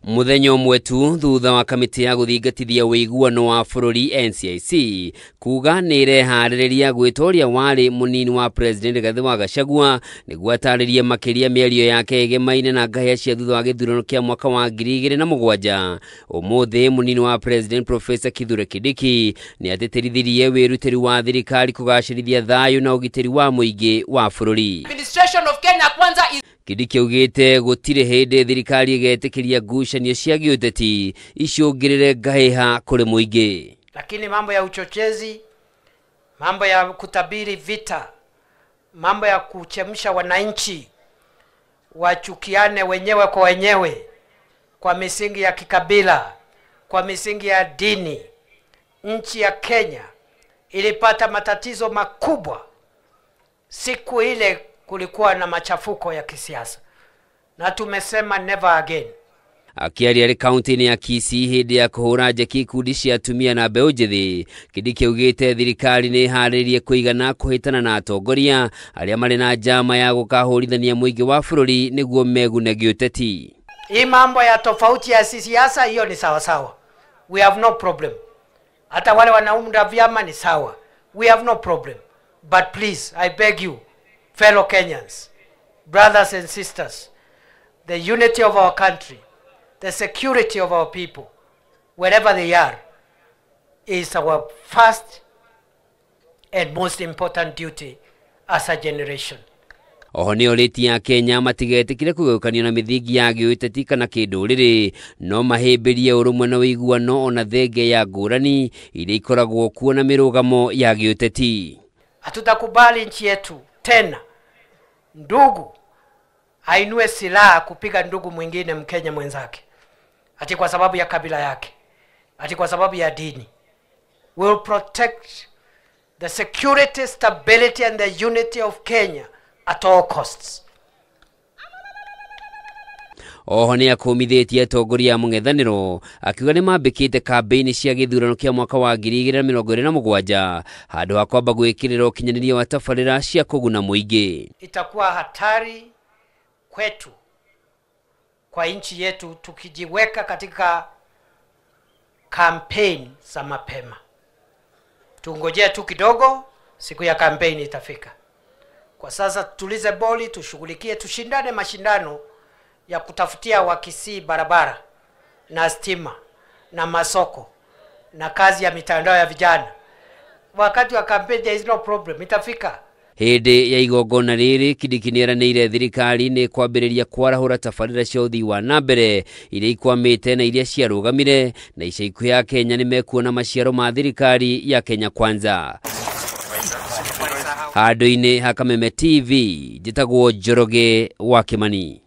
Muthenya ũmwe tu thutha wa kamĩtĩ ya gũthingatithia ũiguano wa bũrũri NCIC kuga nĩ ĩreharĩrĩria gwĩta ũrĩa warĩ mũnini wa president Rigathĩ wa Gachagua nĩguo atarĩrie makĩria mĩario yake ĩgemaine na ngahĩha cia thutha wa gĩthurano kĩa mwaka wa 2007. Ũmũthĩ mũnini wa president Professor Kithure Kindiki nĩ atĩtĩrithirie wĩrutĩri wa thirikari kũgacĩrithia thayũ na ũgitĩri wa mũingĩ wa bũrũri. Administration of Kenya Kwanza is Kindiki augĩte gũtirĩ hĩndĩ thirikari ĩgetĩkĩria ngucanio cia gĩũteti icũngĩrĩre ngahĩha kũrĩ mũingĩ. Lakini mambo ya uchochezi, mambo ya kutabiri vita, mambo ya kuchemsha wananchi wachukiane wenyewe kwa wenyewe kwa misingi ya kikabila, kwa misingi ya dini, nchi ya Kenya ilipata matatizo makubwa siku ile kulikuwa na machafuko ya kisiasa, na tumesema never again. Akiaria arĩ kaunti-inĩ ya Kisii hĩndĩ ya kũhũra njeki ikundi cia atumia na mbeũ njĩthĩ, Kindiki augĩte thirikari nĩ ĩharĩrĩirie kũigana kũhĩtana na atongoria arĩa marĩ na njama ya gũkahũrithania mũingĩ wa bũrũri nĩguo megune gĩũteti. Hii mambo ya tofauti ya siasa hiyo ni sawa sawa, we have no problem. Hata wale wanaunda vyama ni sawa, we have no problem, but please I beg you fellow Kenyans, brothers and sisters, the unity of our country, the security of our people, wherever they are, is our first and most important duty as a generation. Oho nĩ orĩtie Akenya matigetĩkĩre kũgayũkanio na mĩthingi ya gĩũteti kana kĩndũrĩrĩ, no mahĩmbĩrie ũrũmwe na ũiguano ona thenge ya ngũrani iria ikoragwo kuo na mĩrũgamo ya gĩũteti. Hatutakubali nchi yetu tena ndugu ainue silaha kupiga ndugu mwingine Mkenya mwenzake, ati kwa sababu ya kabila yake, ati kwa sababu ya dini. We will protect the security, stability and the unity of Kenya at all costs. Oho nĩ akũmithĩtie atongoria a mũng'ethanĩro akiuga nĩ mambĩkĩte kambĩini cia gĩthurano kĩa mwaka wa 2027 handũ ha kwamba gwĩkĩrĩra ũkinyanĩria wa tabarĩra cia kũguna mũingĩ. Itakuwa hatari kwetu, kwa nchi yetu, tukijiweka katika campaign za mapema. Tungojee tu kidogo, siku ya campaign itafika. Kwa sasa tutulize boli, tushughulikie, tushindane mashindano ya kutafutia Wakisii barabara na stima na masoko na kazi ya mitandao ya vijana. Wakati wa campaign there is no problem, itafika. Hĩndĩ ya igongona rĩrĩ Kindiki nĩeranĩire thirikari nĩ kwambĩrĩria kwarahũra tabarĩra cia ũthii wa na mbere iria ikwamĩte na iria ciarũgamire, na ica ikuhĩ Akenya nĩmekuona maciaro ma thirikari ya Kenya Kwanza. Handũ-inĩ ha Kameme TV, njĩtagwo Njoroge wa Kimani.